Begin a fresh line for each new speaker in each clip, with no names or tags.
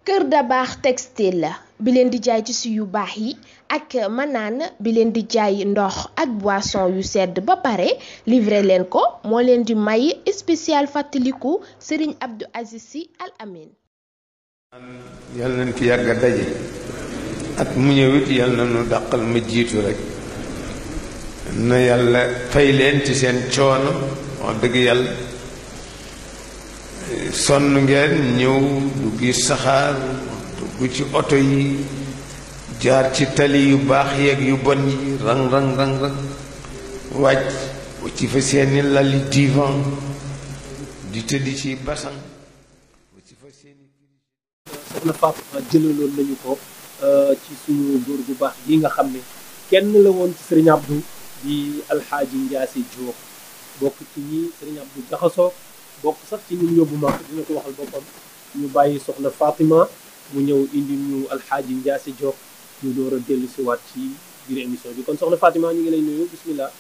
Kër Dabakh Textile bi leen di jaay tissu yu baax yi ak manaan bi leen di jaay ndox ak boisson yu sedd ba pare livré leen ko moo leen di may spécial fàttaliku Serigne Abdou Aziz Sy Al Amine.
yàlla nañ fi yàgg a daje at mu ñëwit yàlla na nu dàqal ma jiitu rek na yàlla fay leen ci seen coono wax dëgg yàlla sonn ngeen ñëw duggi saxaar dugg ci oto yi jaar ci tali yu baax yeeg yu bon yi rang wàcc ci fa seeni lali divan di tëdd ci basan ci fa seeni
soxna Fatou jëlaloon nañu ko ci suñu góor gu baax gi nga xam ne kenn la woon ci Serigne Abdou di Alxaaji Njaase Jóob bokk ci ñi Serigne Abdou jaxasoo bokk sax ci ñun yóbbu ma dina ko waxal boppam ñu bàyyi soxna Fatima mu ñëw indi ñu Alxaaji Njaase Jóob ñu door a dellu si waat ci biir émission bi kon soxna Fatima ñu ngi lay nuyu bismillah.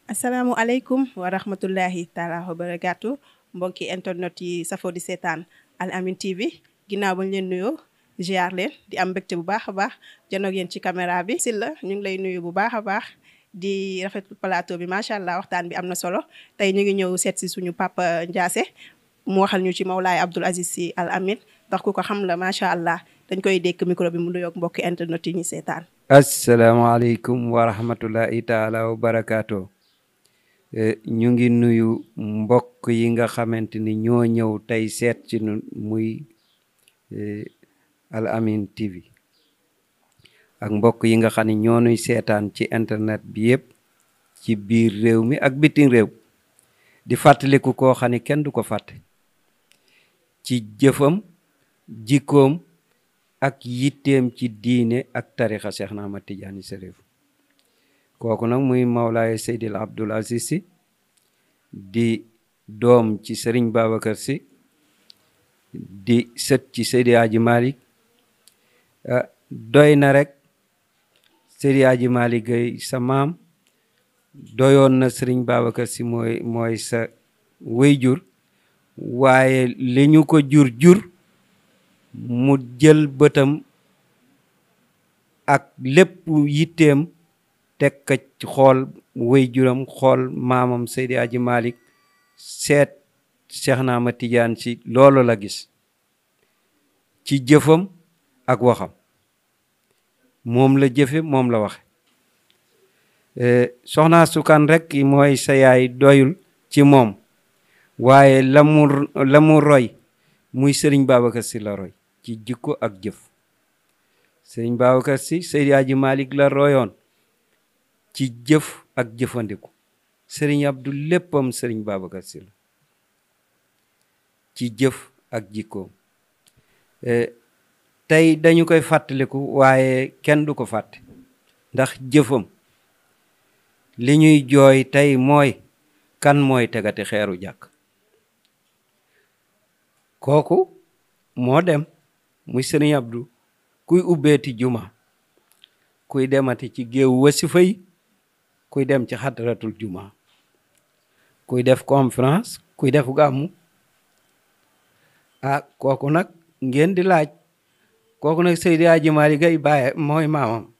asalaamualeykum wa rahmatullahi taala wa barakaatu mbokki internet yi safoo di seetaan Al Amine TV ginnaaw ba ñu leen nuyoo ziar leen di am mbégte bu baax a baax janoog yéen ci caméra bi. Sylla ñu ngi lay nuyu bu baax a baax di rafetlu plateau bi macha allah waxtaan bi am na solo tey ñu ngi ñëw seet si suñu papa Ndiassé mu waxal ñu ci Mawlaay Abdoul Aziz Sy Al Amine ndax ku ko xam la macha allah dañ koy dékk micro bi mu nuyoog mbokki internet yi ñu seetaan.
asalaamaaleykum wa rahmatullahi taala wa barakaatu. ñu ngi nuyu mbokk yi nga xamante ni ñoo ñëw tey seet ci ñun muy Al Amine TV ak mbokk yi nga xam ne ñoo nuy seetaan ci internet bi yëpp ci biir réew mi ak bitim réew di fàttaliku koo xam ne kenn du ko fàtte ci jëfam jikkoom ak yitteem ci diine ak tarixa Cheikh na Ahmad Tidiane Chérif kooku nag muy Mawlaay Seydil Abdoul Aziz Sy di doom ci Serigne Babacar Sy di sët ci Seydi Hadji Malick doy na rek Seydi Hadji Malick Gueye sa maam doyoon na Serigne Babacar Sy mooy sa wéyjur waaye li ñu ko jur mu jël bëtam ak lépp yitteem teg ka ci xool wéyjuram xool maamam Seydi Hadji Malick seet Cheikh na Ahmad Tidiane Sy loolu la gis ci jëfam ak waxam moom la jëfe moom la waxe soxna sukan rek mooy sa yaay doyul ci moom waaye la mu roy muy Serigne Babacar Sy la roy ci jikko ak jëf Serigne Babacar Sy Seydi Hadji Malick la royoon ci jëf ak jëfandiku Serigne Abdou léppam Serigne Babacar Sy la ci jëf ak jikkoom tey dañu koy fàttaliku waaye kenn du ko fàtte ndax jëfam li ñuy jooy tey mooy kan mooy tegati xeeru jàkk kooku moo dem muy Serigne Abdou kuy ubbeeti juma kuy demati ci géew wasifa yi kuy dem ci xadratul juma kuy def conférence kuy def gàmmu kooku nag ngeen di laaj kooku nag Seydi Hadji Malick Gueye bàyyi mooy maamam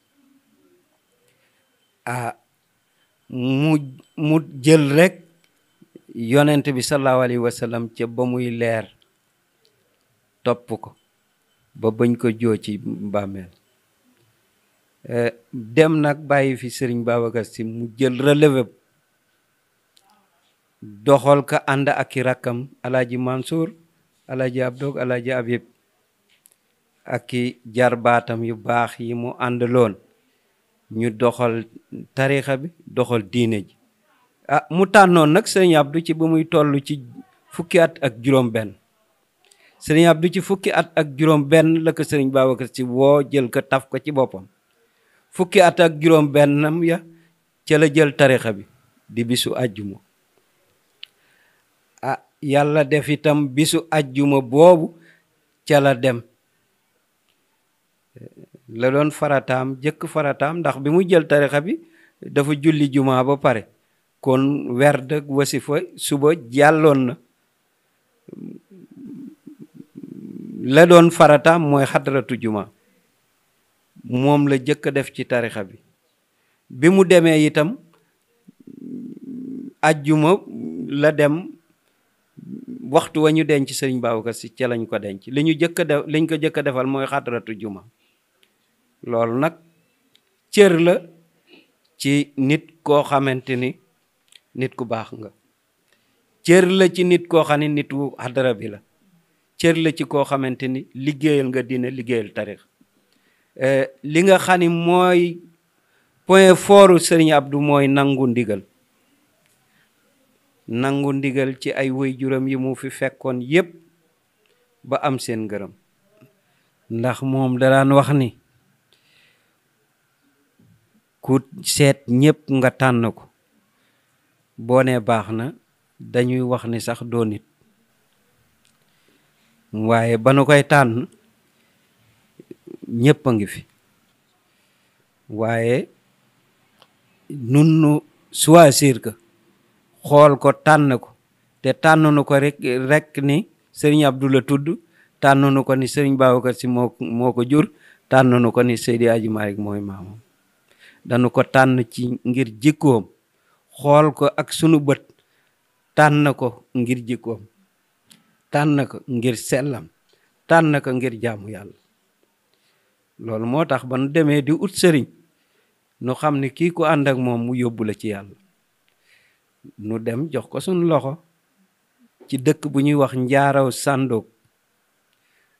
mu jël rek yonent bi sallallahu alayhi wa sallam ca ba muy leer topp ko ba bañ ko joo ci bàmmeel dem nag bàyyi fi Serigne Babacar Sy mu jël relevé doxal ka ànd ak i rakkam Alaaji Mansour Alaaji Abdou Alaaji Habib ak i jarbaatam yu baax yi mu àndaloon ñu doxal tarixa bi doxal diine ji mu tànnoon nag Serigne Abdou ci ba muy toll ci fukki at ak juróom benn Serigne Abdou ci fukki at ak juróom benn la ko Serigne Babacar Sy woo jël ko taf ko ci boppam fukki at ak juróom bennam ya ca la jël tarixa bi di bisu àjjuma yàlla def itam bisu àjjuma boobu ca la dem la doon farataam jëkk farataam ndax bi mu jël tarixa bi dafa julli juma ba pare kon werd ak wasifa suba jàlloon na la doon farataam mooy xadaratu juma moom la jëkk a def ci tarixa bi mu demee itam ajjuma la dem waxtu wa ñu denc sëriñ Babacar Si ca lañ ko denc liñ ko jëkk a defal mooy xadaratu juma loolu nag cër la ci nit koo xamante ni nit ku baax nga cër la ci nit koo xam ne nitu xadara bi la cër la ci koo xamante ni liggéeyal nga dina liggéeyal tarix li nga xam ni mooy point fort sëriñ Abdou mooy nangu ndigal ci ay waajuram yi mu fi fekkoon yépp ba am seen ngërëm ndax moom daan wax ni ku seet ñépp nga tànn ko boo nee baax na dañuy wax ni sax doo nit waaye ba nu koy tànn ñépp a ngi fi waaye nun nu choisir ko xool ko tànn ko te tànn nu ko rek ni sëriñ Abdou la tudd tànn nu ko ni sëriñ Babacar Si moo ko jur tànn nu ko ni Seydi Aji Malick mooy maamam dañu ko tànn ci ngir jikkoom xool ko ak sunu bët tànn ko ngir jikkoom tànn ko ngir sellam tànn ko ngir jaamu yàlla loolu moo tax ba nu demee di ut sëriñ nu xam ne kii ku ànd ak moom mu yóbbu la ci yàlla nu dem jox ko sunu loxo ci dëkk bu ñuy wax Njaaraw Sandoog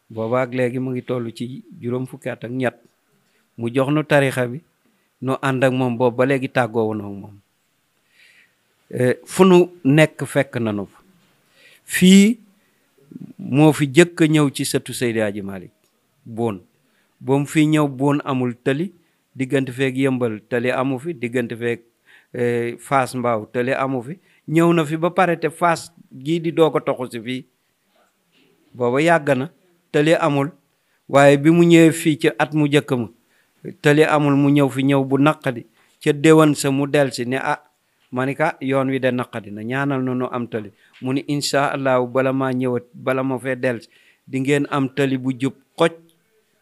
booba ak léegi mu ngi toll ci juróom fukki at ak ñett mu jox nu tarixa bi nu ànd ak moom boobu ba léegi tàggoowu noonu moom fu nu nekk fekk nanu fa fii moo fi jëkk a ñëw ci sëtu Seydi Aji Malick boon ba mu fi ñëw boon amul tali diggante feek yëmbal tali amu fi diggante feek Fass Mbaaw tali amu fi ñëw na fi ba pare te Fass gii di doog a toxu si fii booba yàgg na tali amul waaye bi mu ñëwee fii ci at mu jëkk ma tali amul mu ñëw fi ñëw bu naqadi ca déwan sa mu del si ne ma ni ka yoon wi de naqadi na ñaanal na nu am tali mu ni insha allahu bala ma fee del si di ngeen am tali bu jub xoj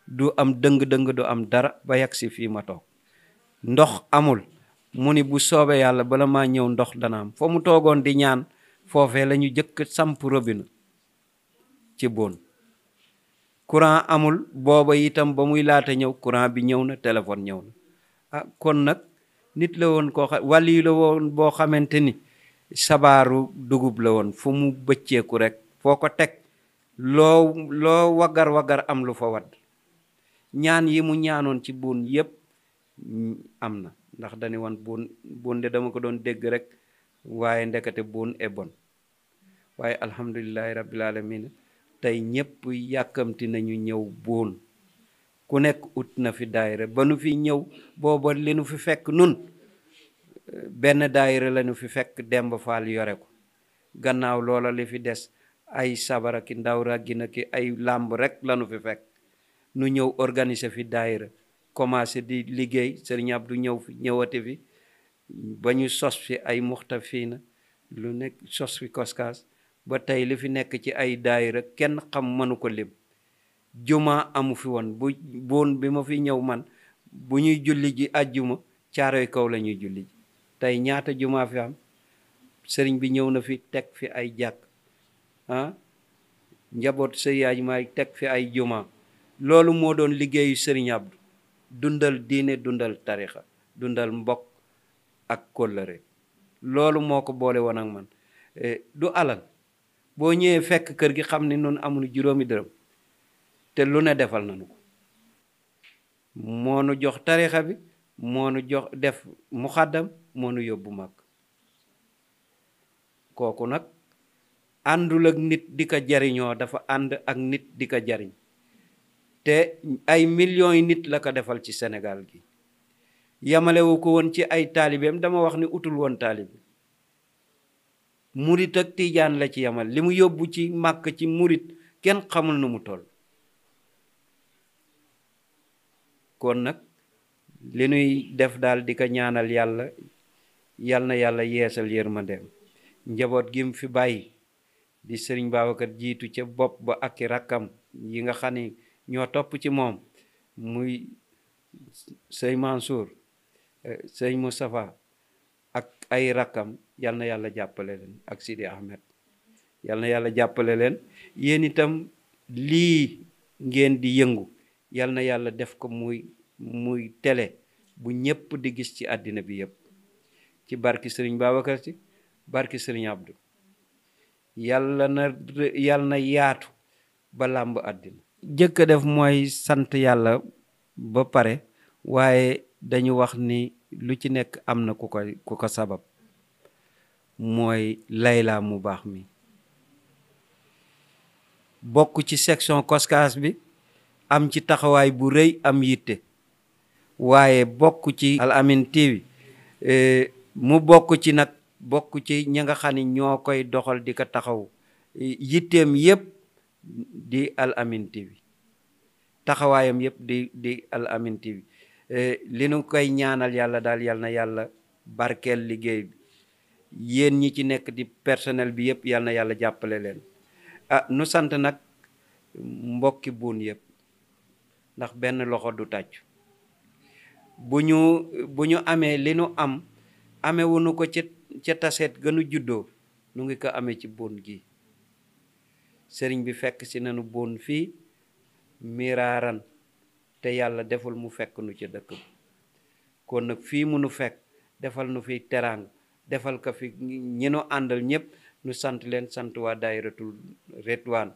du am dëng-dëng du am dara ba yegg si fii ma toog ndox amul mu ni bu soobee yàlla bala maa ñëw ndox dana am fa mu toogoon di ñaan foofee la ñu jëkk samp robinet ci boon courant amul booba itam ba muy laata ñëw courant bi ñëw na téléphone ñëw na kon nag nit la woon koo xam wàll yi la woon boo xamante ni sabaaru dugub la woon fu mu bëcceeku rek foo ko teg loo waggar am lu fa wadd ñaan yi mu ñaanoon ci buun yépp am na ndax dañu woon buun de dama ko doon dégg rek waaye ndekete buun e bon waaye alhamdulillahi rabbil alamin tey ñépp yàkkamti nañu ñëw buun ku nekk ut na fi daayira ba nu fi ñëw booba li nu fi fekk nun benn daayira la nu fi fekk Demba Fall yore ko gannaaw loola li fi des ay sabara ki ndaw raggina ki ay làmb rek la nu fi fekk nu ñëw organiser fi daayira commencé di liggéey Sëriñ Abdu ñëw fi ñëwate fi ba ñu sos fi ay muxtafiina lu nekk sos fi koskaas ba tey li fi nekk ci ay daayira kenn xam mënu ko lim juma amu fi woon boon bi ma fi ñëw man bu ñuy julli ji àjjuma caaroy kaw la ñuy julli ji tey ñaata juma fi am sëriñ bi ñëw na fi teg fi ay jàkk njaboot Seydi Aji Maalik teg fi ay juma loolu moo doon liggéeyu Sëriñ Abdu dundal diine dundal tarixa dundal mbokk ak kóllëre loolu moo ko boole woon ak man du alal boo ñëwee fekk kër gi xam ne noonu amul juróomi dërëm te lu ne defal nañu ko moo nu jox tarixa bi moo nu jox def muxaddam moo nu yóbbu mag kooku nag àndul ak nit di ko jariñoo dafa ànd ak nit di ko jariñ te ay millions yi nit la ko defal ci Sénégal gi yamalewu ko woon ci ay taalibeem dama wax ni utul woon taalibe murit ak tiijaan la ci yamal li mu yóbbu ci màkk ci murit kenn xamul nu mu toll kon nag li nuy def daal di ko ñaanal yàlla yal na yàlla yeesal yërmandeem njaboot gi mu fi bàyyi di sëriñ Babacar jiitu ca bopp ba ak i rakkam yi nga xam ni ñoo topp ci moom muy sëñ Mansour sëñ Moustapha ak ay rakkam yal na yàlla jàppale leen ak Sidi Ahmed yal na yàlla jàppale leen yéen itam lii ngeen di yëngu yal na yàlla def ko muy télé bu ñëpp di gis ci àddina bi yëpp ci barki sëriñ Babacar Si barki sëriñ Abdou yàlla na yaatu ba làmb àddina jëkk a def mooy sant yàlla ba pare waaye dañu wax ni lu ci nekk am na ku ko sabab mooy Layla mu baax mi bokk ci section Koskas bi am ci taxawaay bu rëy am yitte waaye bokk ci Al Amine TV mu bokk ci nag bokk ci ñi nga xam ni ñoo koy doxal di ko taxaw yitteem yépp di Al Amine TV taxawaayam yépp di Al Amine TV li nu koy ñaanal yàlla daal yal na yàlla barkeel liggéey bi yéen ñi ci nekk di personnel bi yépp yal na yàlla jàppale leen nu sant nag mbokki buun yépp ndax benn loxo du tàccu bu ñu amee li nu amewuñu ko ca taseet gënu juddoo nu ngi ko amee ci buun gi sëriñ bi fekk si nanu buun fii miraaran te yàlla deful mu fekk nu ca dëkk bi kon nag fii mu nu fekk defal nu fi teraanga defal ko fi ñi nu àndal ñëpp nu sant leen sant waa daayiratul Ridwaan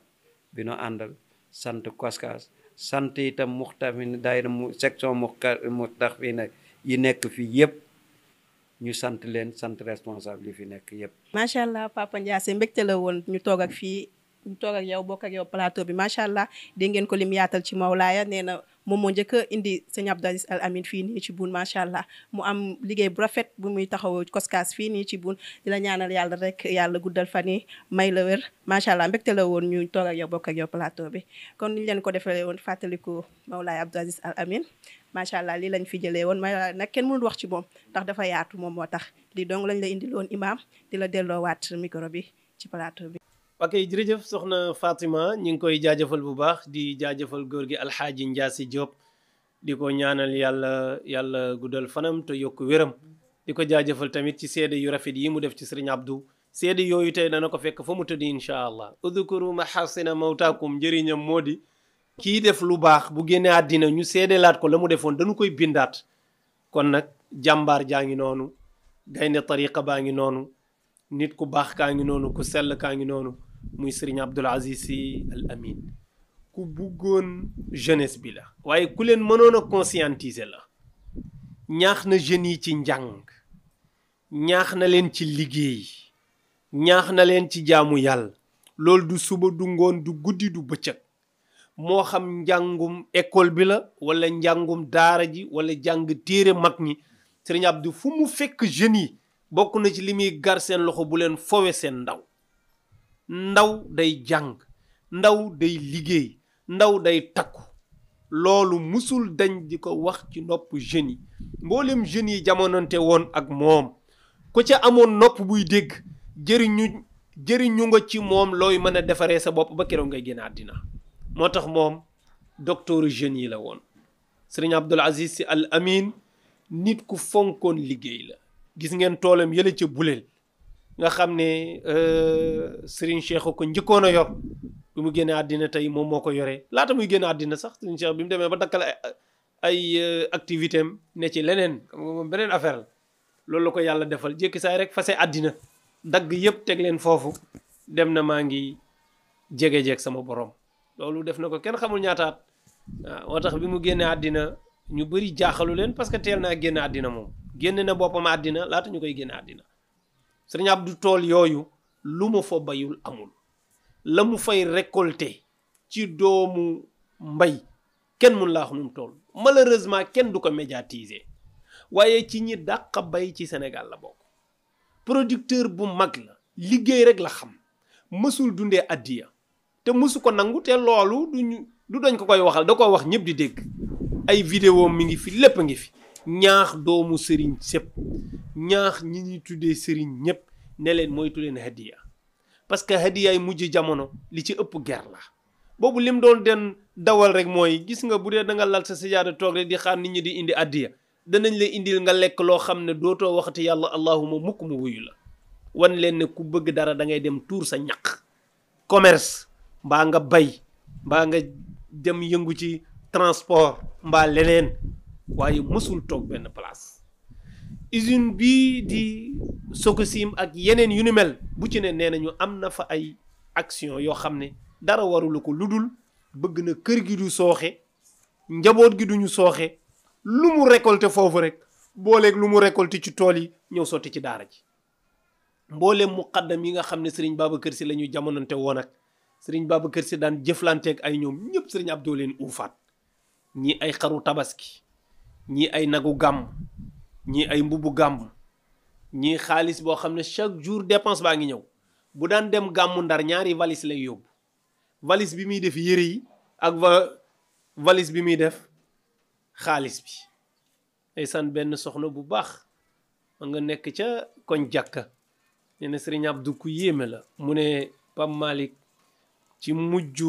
bi nu àndal sant Koskas sant itam muxtafin daayira section muxtafina yi nekk fii yëpp ñu sant leen sant responsable yi fi nekk yëpp.
macha allah Papa Ndiassé mbégte la woon ñu toog ak yow bokk ak yow plateau bi macha allah dégg ngeen ko lim yaatal ci Mawlaaya nee na moom moo njëkk a indi sëñ Abdou Aziz Al Amine fii nii ci buun macha allah mu am liggéey bu rafet bu muy taxaw Koskas fii nii ci buun di la ñaanal yàlla rek yàlla guddal fan yi may la wér macha allah mbégte la woon ñu toog ak yow bokk ak yow plateau bi kon ni ñu leen ko defee woon fàttaliku Mawlaaya Abdou Aziz Al Amine macha allah lii lañ fi jëlee woon ma nag kenn mënul wax ci moom ndax dafa yaatu moom moo tax lii dong lañ la indil woon imaam di la delloowaat micro bi ci plateau bi.
ok jërëjëf soxna Fatima ñu ngi koy jaajëfal bu baax di jaajëfal góor gi Alxaaji Ndiassé Diop di ko ñaanal yàlla guddal fanam te yokk wéram di ko jaajëfal tamit ci seede yu rafet yi mu def ci sëriñ Abdou seede yooyu tey dana ko fekk fa mu tëdd incha allah udkuru mahasina mawtaakum njëriñam moo di kii def lu baax bu génnee àddina ñu seedelaat ko la mu defoon dañu koy bindaat kon nag jàmbaar jaa ngi noonu gaynde tariqa baa ngi noonu nit ku baax kaa ngi noonu ku sell kaa ngi noonu muy sëriñ Abdoul Aziz Sy Al Amine ku buggoon jeunesse bi la waaye ku leen mënoon a conscientiser la ñaax na jeunes yi ci njàng ñaax na leen ci liggéey ñaax na leen ci jaamu yàlla loolu du suba du ngoon du guddi du bëccëg moo xam njàngum école bi la wala njàngum daara ji wala jàng téere mag ñi sëriñ Abdou fu mu fekk jeunes yi bokk na ci li muy gar seen loxo bu leen fowe seen ndaw day jàng ndaw day liggéey ndaw day takku loolu musul dañ di ko wax ci nopp jeunes yi mboolem jeunes yi jamononte woon ak moom ku ca amoon nopp buy dégg jëriñu nga ci moom looy mën a defaree sa bopp ba keroog ngay génn àddina moo tax moom docteur jeunes yi la woon sëriñ Abdoul Aziz Sy Al Amine nit ku fonkoon liggéey la gis ngeen toolam yële ca buleel nga xam ne sëriñ Cheikh ko njëkkoon a yor bi mu génne àddina tey moom moo ko yoree laata muy génne àddina sax sëriñ Cheikh bi mu demee ba dakkal ay activité am ne ci leneen moom beneen affaire la loolu la ko yàlla defal jékki saay rek fase àddina dagg yëpp teg leen foofu dem na maa ngi jege-jeeg sama borom loolu def na ko kenn xamul ñaataat waaw moo tax bi mu génne àddina ñu bëri jaaxalu leen parce que teel naa génne àddina moom génne na boppam àddina laata ñu koy génne àddina sëriñ Abdou tool yooyu lu mu fa bayul amul la mu fay récolter ci doomu mbay kenn mun laa wax nu mu toll malheureusement kenn du ko médiatiser waaye ci ñi dàq bay ci Sénégal la bokk producteur bu mag la liggéey rek la xam mësul dundee addiya te mësu ko nangu te loolu du dañ ko koy waxal da ko wax ñëpp di dégg ay vidéo mi ngi fi lépp ngi fi ñaax doomu sëriñ sépp ñaax ñi ñuy tuddee sëriñ ñëpp ne leen moytu leen hadiya parce que hadiya yi mujj jamono li ci ëpp ger la boobu lim doon den dawal rek mooy gis nga bu dee da nga lal sa sijaada toog rek di xaar nit ñi di indi addiya danañ la indil nga lekk loo xam ne dootoo waxati yàlla allahuma mukk mu wuyu la. wan leen ne ku bëgg dara da ngay dem tuur sa ñaq commerce mbaa nga bay mbaa nga dem yëngu ci transport mbaa leneen waaye mësul toog benn place. usine bii di Sococim ak yeneen yu ni mel bu ci ne nee nañu am na fa ay action yoo xam ne dara warulu ko lu dul bëgg na kër gi du sooxe njaboot gi duñu sooxe lu mu récolté foofu rek booleeg lu mu récolté ci tool yi ñëw sotti ci daara ji. mboolem muqaddam yi nga xam ne Serigne Babacar Sy la ñu jamonante woon ak Serigne Babacar Sy daan jëflanteeg ay ñoom ñëpp Serigne Abdou leen uufaat ñii ay xaru tabaski ñii ay nagu gàmm ñii ay mbubu gàmm ñii xaalis boo xam ne chaque jour dépense baa ngi ñëw bu daan dem gàmmu Ndar ñaari valise lay yóbbu valise bi muy def yére yi ak valise bi muy def xaalis bi. ndeysaan benn soxna bu baax ma nga nekk ca koñ jàkka nee na Serigne Abdou ku yéeme la mu ne Pape Malick ci mujj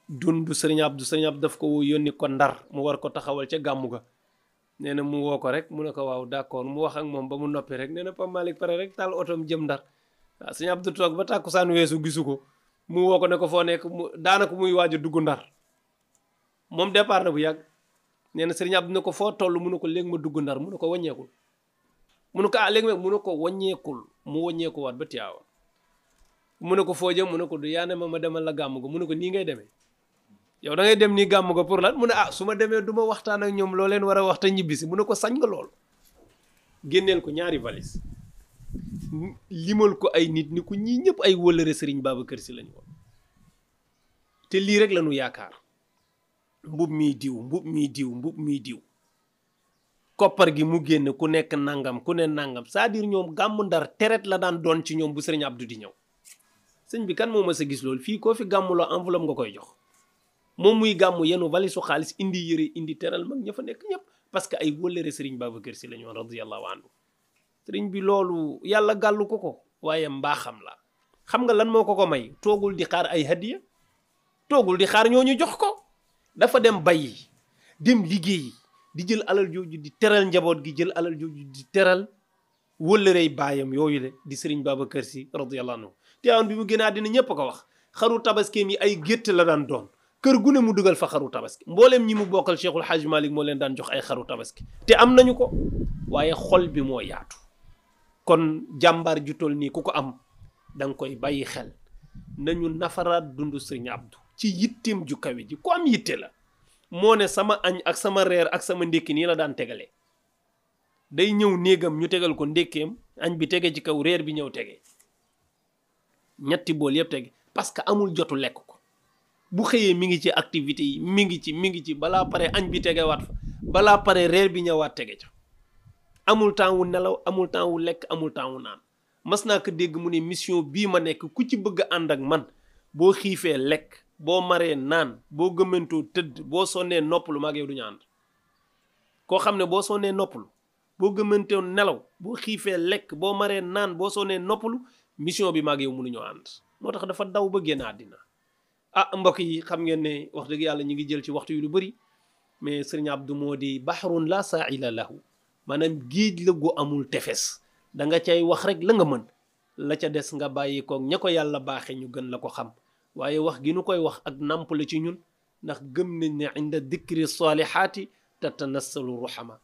dundu Serigne Abdou daf ko yónni ko Ndar mu war ko taxawal ca gàmmu ga nee na mu woo ko rek mu ne ko waaw d'accord mu wax ak moom ba mu noppi rek nee na Pape Malick pare rek taal otoom jëm Ndar waaw Serigne Abdou toog ba tàkkusaan weesu gisu ko mu woo ko ne ko foo nekk daanaka muy waaj a dugg Ndar moom départ na bu yàgg nee na Serigne Abdou ne ko foo toll mu ne ko léegi ma dugg Ndar mu ne ko wàññeekul mu ne ko léegi mu ne ko wàññeekul mu wàññeeku waat ba Tiwaawan mu ne ko foo jëm mu ne ko du yaa ne ma demal la gàmm ga mu ne ko nii ngay demee yow da ngay dem nii gàmm ga pour lan mu ne su ma demee du ma waxtaan ak ñoom loo leen war a waxta ñibbisi mu ne ko sañ nga lool. génneel ko ñaari valise limal ko ay nit ni ko ñii ñëpp ay wëllëre Serigne Babacar Sy lañu woon te lii rek lañu yaakaar mbub mii diw koppar gi mu génn ku nekk nangam ku ne nangam c'est-à-dire ñoom gàmmu Ndar teret la daan doon ci ñoom bu Serigne Abdou di ñëw. sëñ bi kan moo ma sa gis loolu fii koo fi gàmmuloo enveloppe nga koy jox moom muy gàmmu yenu valisu xaalis indi yëre indi teral mag ña fa nekk ñëpp parce que ay wëllëre Serigne Babacar Sy la ñu woon radiyallahu anhu. Serigne bi loolu yàlla gàllu ko waaye mbaaxam la xam nga lan moo ko may toogul di xaar ay hadiya toogul di xaar ñooñu jox ko dafa dem bayyi dem liggéeyi di jël alal jooju di teral njaboot gi jël alal jooju di teral wëllërey baayam yooyu le di Serigne Babacar Sy radiyallahu anhu. Tiwaawan bi mu gën a àddina ñëpp a ko wax xaru tabaskeem yi ay gétt la daan doon kër gu ne mu dugal fa xaru tabaski mbooleem ñi mu bokkal Cheikhul Hadj Malick moo leen daan jox ay xaru tabaski te am nañu ko waaye xol bi moo yaatu. kon jàmbaar ju toll nii ku ko am da nga koy bàyyi xel nañu nafaraat dundu Serigne Abdou ci yitteem ju kawe ji ku am yitte la moo ne sama añ ak sama reer ak sama ndékki nii la daan tegalee day ñëw néegam ñu tegal ko ndékkeem añ bi tege ci kaw reer bi ñëw tege ñetti bool yëpp tege parce que amul jotu lekk ko bu xëyee mi ngi ci activité yi mi ngi ci balaa pare añ bi tegewaat fa balaa pare reer bi ñëwaat tege ca amul temps wu nelaw amul temps wu lekk amul temps wu naan mas naa ko dégg mu ne mission bii ma nekk ku ci bëgg a ànd ak man boo xiifee lekk boo maree naan boo gëmmantoo tëdd boo sonnee noppalu maag yow du ñu ànd koo xam ne boo sonnee noppalu boo gëmmantoo nelaw boo xiifee lekk boo maree naan boo sonnee noppalu mission bi maag yow mënuñoo ànd moo tax dafa daw ba génn àddina mbokk yi xam ngeen ne wax dëgg yàlla ñu ngi jël ci waxtu yu lu bëri mais Serigne Abdou moo di bahrun la sa'ila lahu maanaam géej la gu amul tefes da nga cay wax rek la nga mën la ca des nga bàyyi koog ña ko yàlla baaxe ñu gën la ko xam waaye wax gi nu koy wax ak nàmp la ci ñun ndax gëm nañ ne inda dikri salihaati tatanassalu ruhama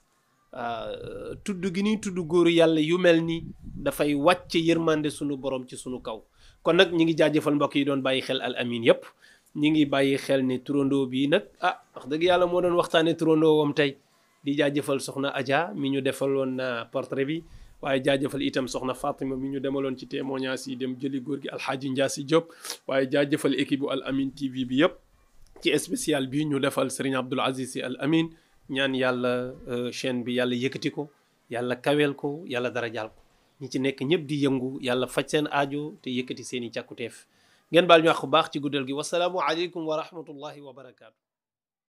tudd gi ñuy tudd góoru yàlla yu mel ni dafay wàcc yërmande sunu borom ci sunu kaw kon nag ñi ngi jaajëfal mbokk yi doon bàyyi xel Al Amine yépp ñi ngi bàyyi xel ne turandoo bii nag wax dëgg yàlla moo doon waxtaane turandoo wam tey di jaajëfal soxna Adja mi ñu defaloon portrait bi waaye jaajëfal itam soxna Fatima mi ñu demaloon ci témoignage yi dem jëli góor gi Alxaaji Ndiassi Diop waaye jaajëfal équipe bu Al Amine TV bi yëpp ci spécial bi ñu defal Serigne Abdoul Aziz Sy Al Amine ñaan yàlla chaîne bi yàlla yëkkati ko yàlla kaweel ko yàlla darajaal ko ñi ci nekk ñëpp di yëngu yàlla faj seen aajo te yëkkati seen i càkkuteef ngeen baal ñu wax bu baax ci guddal gi wasalaamu aleykum wa rahmatullahi wa barakaatu.